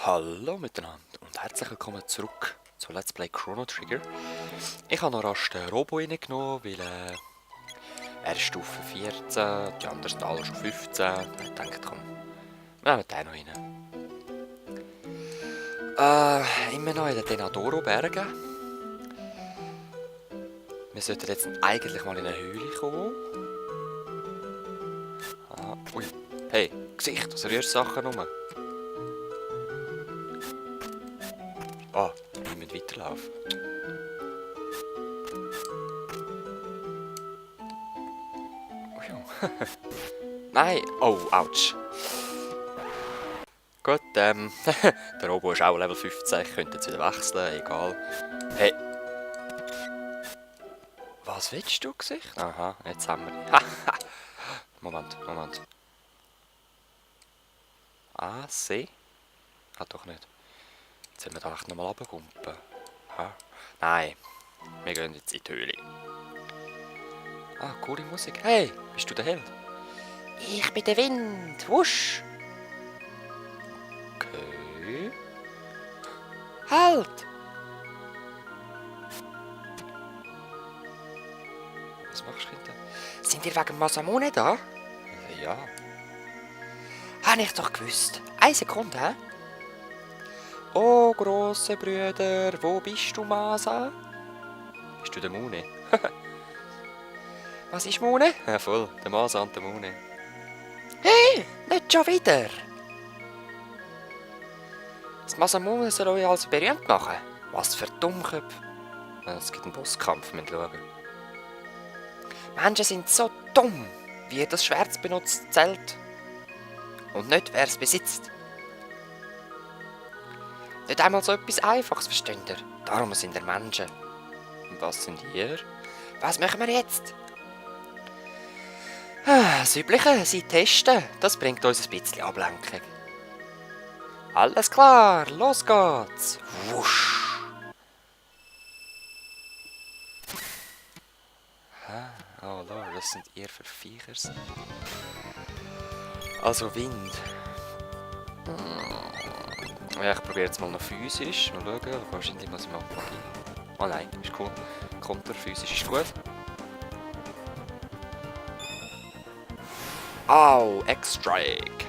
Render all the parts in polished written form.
Hallo miteinander und herzlich willkommen zurück zu Let's Play Chrono Trigger. Ich habe noch rasch den Robo reingenommen, weil er ist Stufe 14, die anderen sind alle schon 15. Ich dachte, komm, wir nehmen den noch rein. Immer noch in den Denadoro-Bergen. Wir sollten jetzt eigentlich mal in eine Höhle kommen. Ui, hey, Gesicht, was rührst du Sachen rum? Wir müssen weiterlaufen. Oh ja. Nein! Oh, ouch. Gut, der Robo ist auch Level 15, ich könnte jetzt wieder wechseln, egal. Hey! Was willst du, Gesicht? Aha, jetzt haben wir ihn. Moment. C? Doch nicht. Jetzt sollen wir da echt nochmal runterkumpen. Nein, wir gehen jetzt in die Höhle. Coole Musik. Hey, bist du der Held? Ich bin der Wind. Wusch. Okay. Halt! Was machst du, Kinder? Sind ihr wegen Masamune da? Ja. Habe ich doch gewusst. 1 Sekunde, hä? Oh, grosse Brüder, wo bist du, Masa? Bist du der Mune? Was ist Mune? Ja, voll, der Masa und der Mune. Hey, nicht schon wieder! Das Masamune soll euch also berühmt machen? Was für Dummköpfe. Es gibt einen Bosskampf, wir schauen. Menschen sind so dumm, wie das Schwert benutzt zählt. Und nicht, wer es besitzt. Nicht einmal so etwas Einfaches, versteht ihr? Darum sind wir Menschen. Und was sind ihr? Was machen wir jetzt? Das Übliche, sie testen. Das bringt uns ein bisschen Ablenkung. Alles klar, los geht's. Wusch. Oh Lord, was sind ihr für Viechers? Also Wind. Ja, ich probiere jetzt mal noch physisch. Mal schauen, wahrscheinlich muss ich mal Magie. Oh nein, ist cool. Konter, physisch ist gut. Au, X-Strike.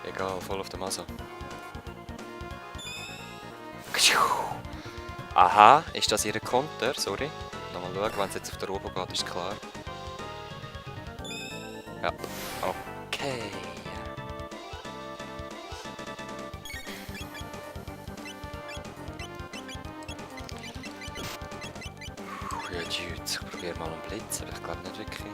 Egal, voll auf der Masse. Aha, ist das ihre Konter? Sorry. Nochmal schauen, wenn es jetzt auf der Robo geht, ist klar. Ja, okay. Ja, Dude, ich probiere mal einen Blitz, aber ich glaube nicht wirklich.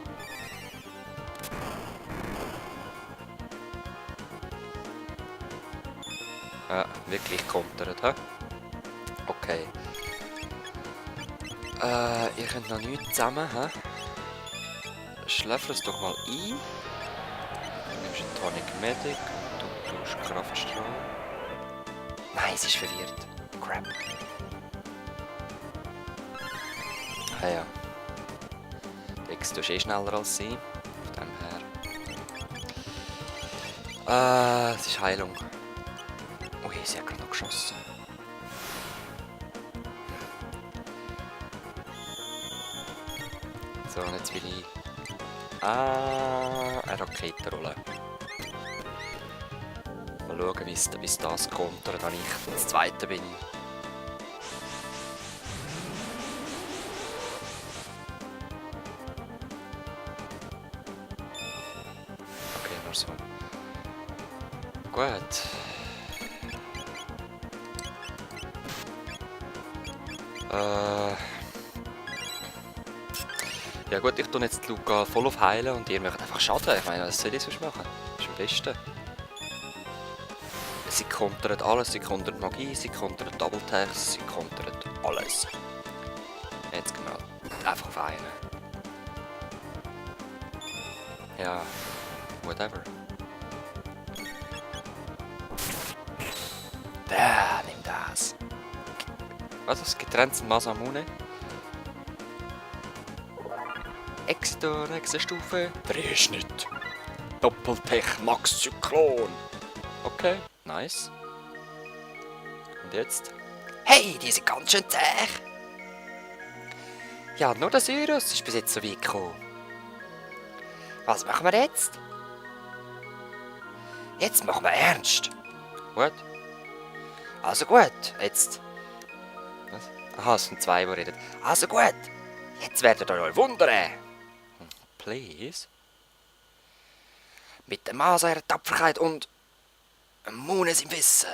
Ja, wirklich kontert, hä? Okay. Ihr könnt noch nichts zusammen, hä? Schläfer es doch mal ein. Du nimmst einen Tonic Medic und du tust Kraftstrahl. Nein, sie ist verwirrt. Crap. Ja. Dex, du bist eh schneller als sie. Von dem her. Es ist Heilung. Ui, sie hat gerade noch geschossen. So, und jetzt will ich... eine Raketenrolle. Mal schauen, wie es das kontert, wenn ich das Zweite bin. Okay, nur so. Gut. Ja gut, ich tue jetzt Luca voll auf heilen und ihr macht einfach Schaden. Ich meine, was soll ich sonst machen? Das ist am besten. Sie kontert alles, sie kontert Magie, sie kontert Double Attacks, sie kontert alles. Jetzt genau. Einfach auf einen. Ja, whatever. Nimm das. Was ist getrennt Masamune? Exitor, nächste Stufe. Drehschnitt. Doppeltech Max Zyklon. Okay, Nice. Und jetzt? Hey, die sind ganz schön zäh. Ja, nur der Cyrus ist bis jetzt so weit gekommen. Was machen wir jetzt? Jetzt machen wir ernst. Gut. Also gut, jetzt. Was? Aha, es sind zwei, die reden. Also gut, jetzt werdet ihr euch wundern. Please. Mit dem Maß eurer Tapferkeit und dem Munes im Wissen.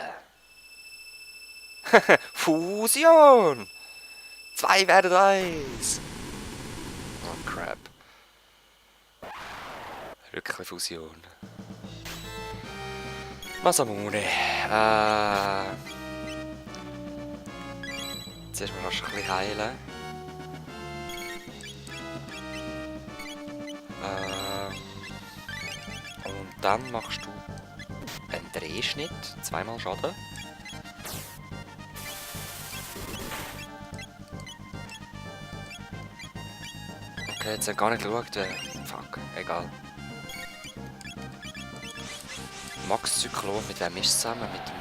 Fusion! 2 werden 1. Oh crap. Rückenfusion. Masamune. Zuerst mal rasch ein bisschen heilen. Und dann machst du einen Drehschnitt. 2-mal Schaden. Okay, jetzt hat gar nicht geschaut. Fuck, egal. Max Zyklon, mit wem ist es zusammen? Mit dem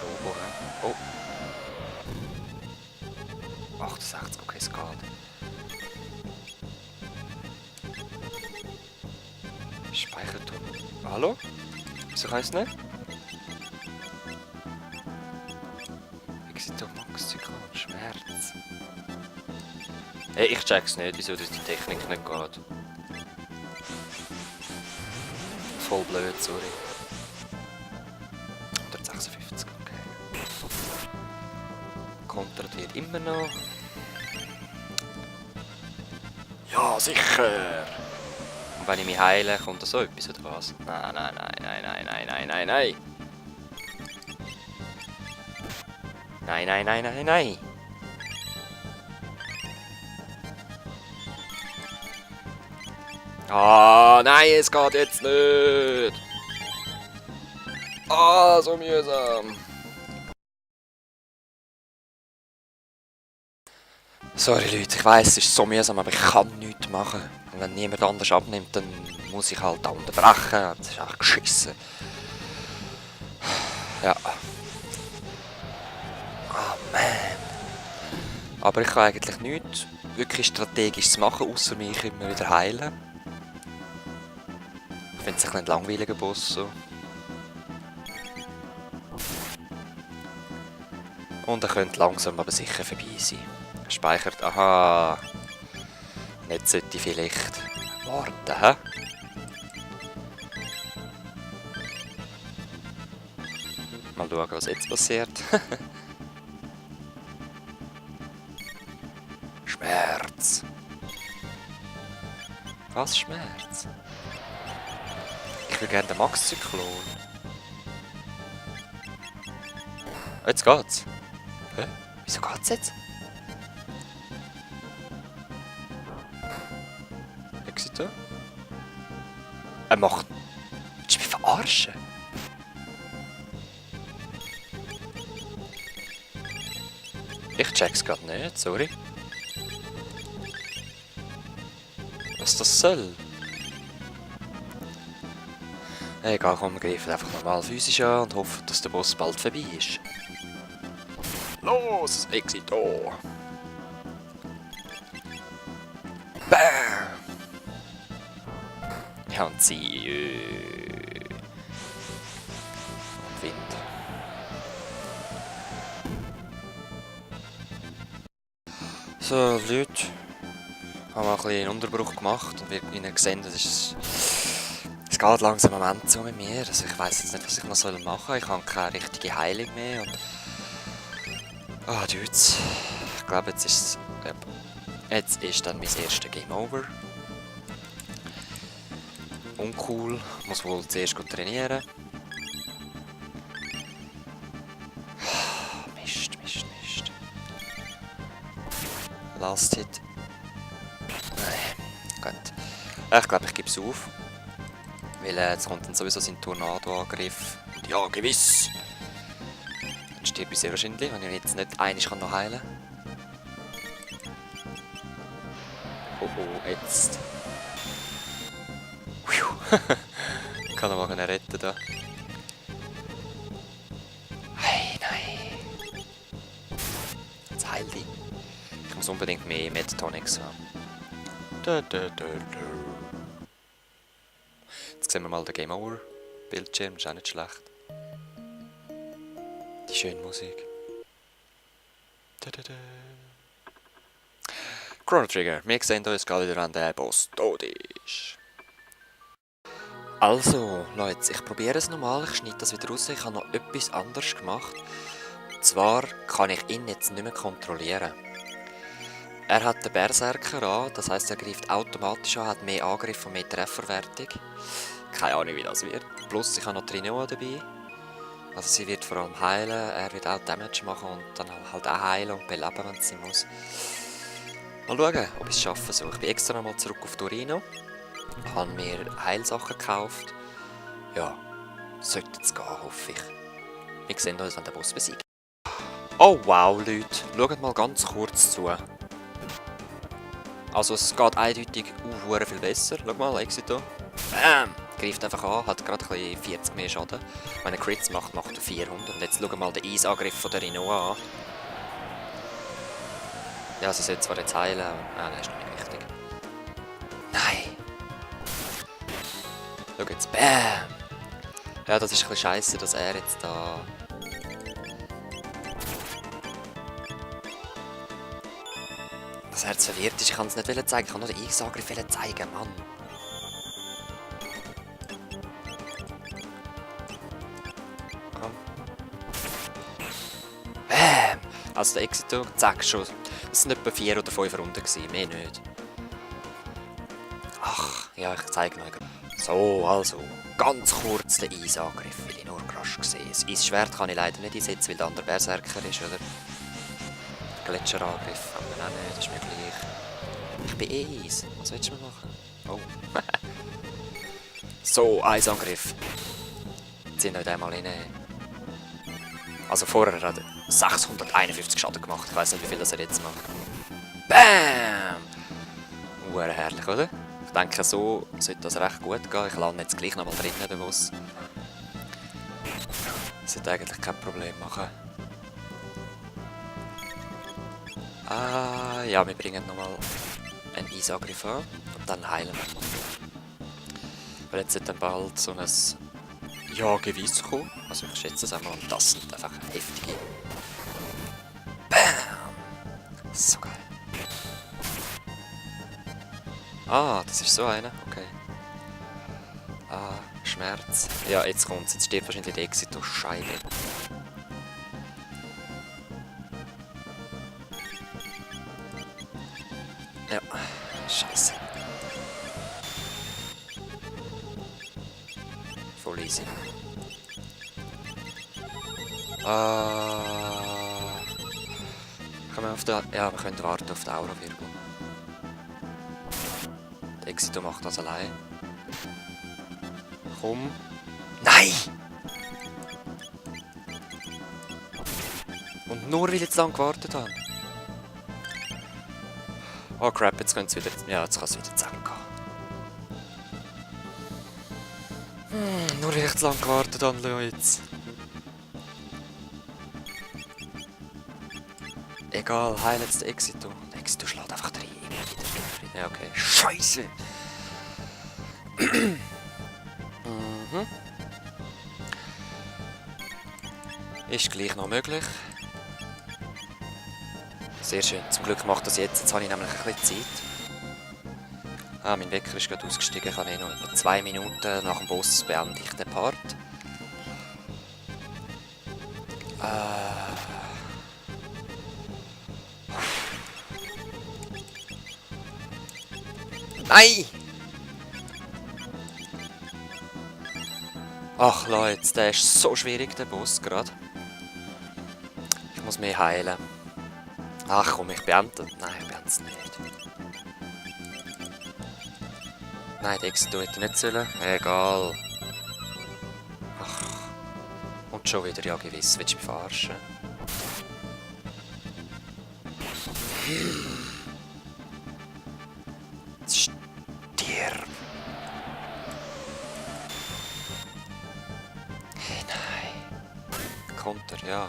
Robo, he? Oh. 68, okay, es geht. Speicherturm. Hallo? Wieso kann ich es nicht? Exito Max Zyklon, Schmerz. Hey, ich check's nicht, wieso das die Technik nicht geht. Voll blöd, sorry. 156, okay. Kontert wird immer noch. Ja, sicher! Und wenn ich mich heile, kommt da so etwas oder was? Nein, nein, nein, nein, nein, nein, nein, nein, nein! Nein, nein, nein, nein, nein! Ah, nein, es geht jetzt nicht! Ah, so mühsam! Sorry Leute, ich weiss, es ist so mühsam, aber ich kann nichts machen. Und wenn niemand anders abnimmt, dann muss ich halt unterbrechen. Das ist echt geschissen. Ja. Ah, man. Aber ich kann eigentlich nichts wirklich Strategisches machen, außer mich immer wieder heilen. Ich finde es ein langweiliger Boss so. Und er könnte langsam aber sicher vorbei sein. Speichert, aha. Nicht sollte ich vielleicht warten, hä? Mal schauen, was jetzt passiert. Schmerz. Was Schmerz? Ich will gerne den Max-Zyklon. Jetzt geht's. Hä? Wieso geht's jetzt? Exito? Er macht... Willst du mich verarschen? Ich check's grad nicht, sorry. Was das soll? Egal, komm, wir greifen einfach normal physisch an und hoffen, dass der Boss bald vorbei ist. Los, Exito! Bam! Ja, und sie... Und Wind. So, Leute. Haben wir ein bisschen einen Unterbruch gemacht und wie ihr gesehen, das ist... Es geht langsam am Ende so mit mir. Also ich weiss jetzt nicht, was ich noch machen soll. Ich habe keine richtige Heilung mehr und... Ah, Dudes. Ich glaube, jetzt ist es... Ja. Jetzt ist dann mein erstes Game Over. Uncool. Muss wohl zuerst gut trainieren. Mist, Mist, Mist. Last Hit. Nein. Gut. Ich glaube, ich gebe es auf. Weil jetzt kommt dann sowieso sein Tornado-Angriff. Und ja, gewiss. Dann stirbt ich sehr wahrscheinlich, wenn ich jetzt nicht einmal noch heilen kann. Oh oh, jetzt. Kann er mal retten da. muss unbedingt mehr Metatonics haben. Jetzt sehen wir mal den Game Over Bildschirm, ist auch nicht schlecht. Die schöne Musik. Chrono Trigger, wir sehen uns gerade wieder an der Boss tot ist. Also, Leute, ich probiere es nochmal, ich schneide das wieder raus, ich habe noch etwas anderes gemacht. Und zwar kann ich ihn jetzt nicht mehr kontrollieren. Er hat den Berserker an, das heisst, er greift automatisch an, hat mehr Angriff und mehr Trefferwertung. Keine Ahnung, wie das wird. Plus, ich habe noch Trinoa dabei. Also sie wird vor allem heilen, er wird auch Damage machen und dann halt auch heilen und beleben, wenn es sein muss. Mal schauen, ob ich es schaffe. So, ich bin extra nochmal zurück auf Torino. Habe mir Heilsachen gekauft. Ja, sollte es gehen, hoffe ich. Wir sehen uns, wenn der Boss besiegt. Oh wow, Leute, schaut mal ganz kurz zu. Also es geht eindeutig viel besser. Schau mal, Exito. Bam! Greift einfach an, hat gerade ein bisschen 40 mehr Schaden. Wenn er Crits macht, macht er 400. Und jetzt schauen wir mal den Eisangriff von der Rinoa an. Ja, sie sollte zwar jetzt heilen, aber nein, ist noch nicht wichtig. Nein! Schau jetzt, bam! Ja, das ist ein bisschen scheiße, dass er jetzt da... Das Herz verwirrt ist, ich kann es nicht zeigen, ich kann nur den Eisangriff zeigen, Mann. Komm. Bam! Also der Exito, zack schon. Das sind etwa 4 oder 5 Runden gewesen, mehr nicht. Ach, ja, ich zeige noch. So, also, ganz kurz den Eisangriff, weil ich nur krass gesehen. Das Eisschwert kann ich leider nicht einsetzen, weil der andere Berserker ist, oder? Der Gletscherangriff kann man auch nicht, das ist mir gleich. Ich bin eh Eis, was willst du mir machen? Oh. So, Eisangriff. Ziehen wir den mal rein. Also vorher hat er 651 Schaden gemacht, ich weiß nicht, wie viel das er jetzt macht. Bam! Herrlich, oder? Ich denke, so sollte das recht gut gehen. Ich lande jetzt gleich nochmal drinnen, der Boss. Das sollte eigentlich kein Problem machen. Ah, ja, wir bringen nochmal einen Eisangriff an und dann heilen wir. Weil jetzt wird dann bald so ein Gewiss kommen. Also ich schätze es einmal, und das sind einfach heftige. Bam! So geil. Ah, das ist so einer, okay. Ah, Schmerz. Ja, jetzt kommt's. Jetzt steht wahrscheinlich der Exito Scheibe. Ja, scheiße. Voll easy. Können wir auf der... Ja, wir können warten auf die Aura-Wirbel. Der Exito macht das allein. Komm. Nein! Und nur weil ich jetzt lang gewartet habe. Oh crap, jetzt können sie wieder... Ja, jetzt kann es wieder zusammengehen. Nur weil ich zu lang gewartet habe, Leute. Egal, heil jetzt den Exito. Der Exito schlägt einfach rein. Ja, okay. Scheiße! Mhm. Ist gleich noch möglich. Sehr schön. Zum Glück macht das jetzt. Jetzt habe ich nämlich ein bisschen Zeit. Ah, mein Wecker ist gerade ausgestiegen. Ich habe noch etwa 2 Minuten nach dem Boss beende ich den Part. Nein! Ach Leute, der ist so schwierig, der Boss gerade. Ich muss mehr heilen. Ach komm, ich beende. Nein, ich beende es nicht. Nein, der Exito hätte nicht sollen. Egal. Ach. Und schon wieder, ja gewiss. Willst du mich verarschen? Stirb. Hey, nein. Konter, ja.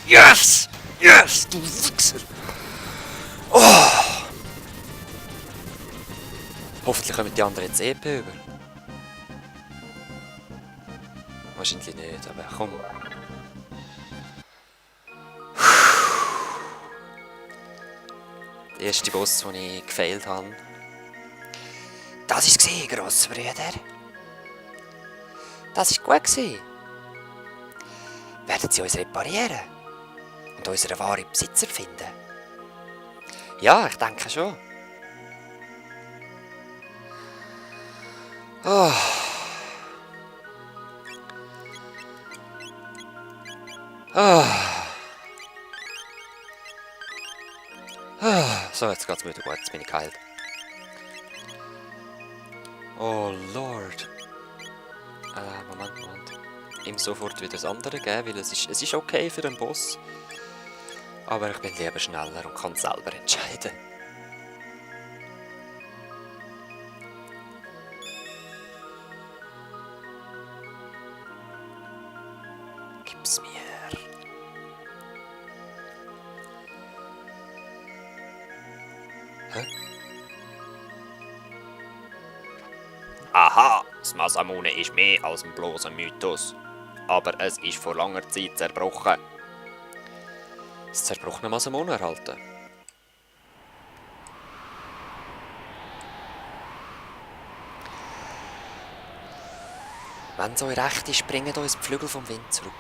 Yes! Yes! Du Wichser! Hoffentlich kommen die anderen jetzt EP über. Wahrscheinlich nicht, aber komm. Der erste Boss, den ich gefailt habe. Das war es, Grossbrüder. Das war gut. Werden sie uns reparieren? Und unseren wahren Besitzer finden? Ja, ich denke schon. Oh. Oh. Oh. So, jetzt geht's mir wieder gut, jetzt bin ich geheilt. Oh Lord. Moment. Ihm sofort wieder das andere geben, weil es ist okay für den Boss. Aber ich bin lieber schneller und kann selber entscheiden. Gib's mir. Hä? Aha, das Masamune ist mehr als ein bloßer Mythos. Aber es ist vor langer Zeit zerbrochen. Das zerbrochene Masamune erhalten. Wenn es euch recht ist, bringt uns die Flügel vom Wind zurück.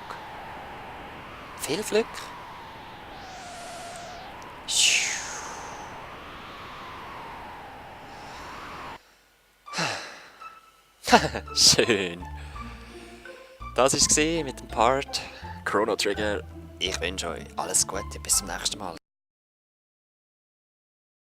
Viel Glück. Schön. Das war es mit dem Part Chrono Trigger. Ich wünsche euch alles Gute, bis zum nächsten Mal.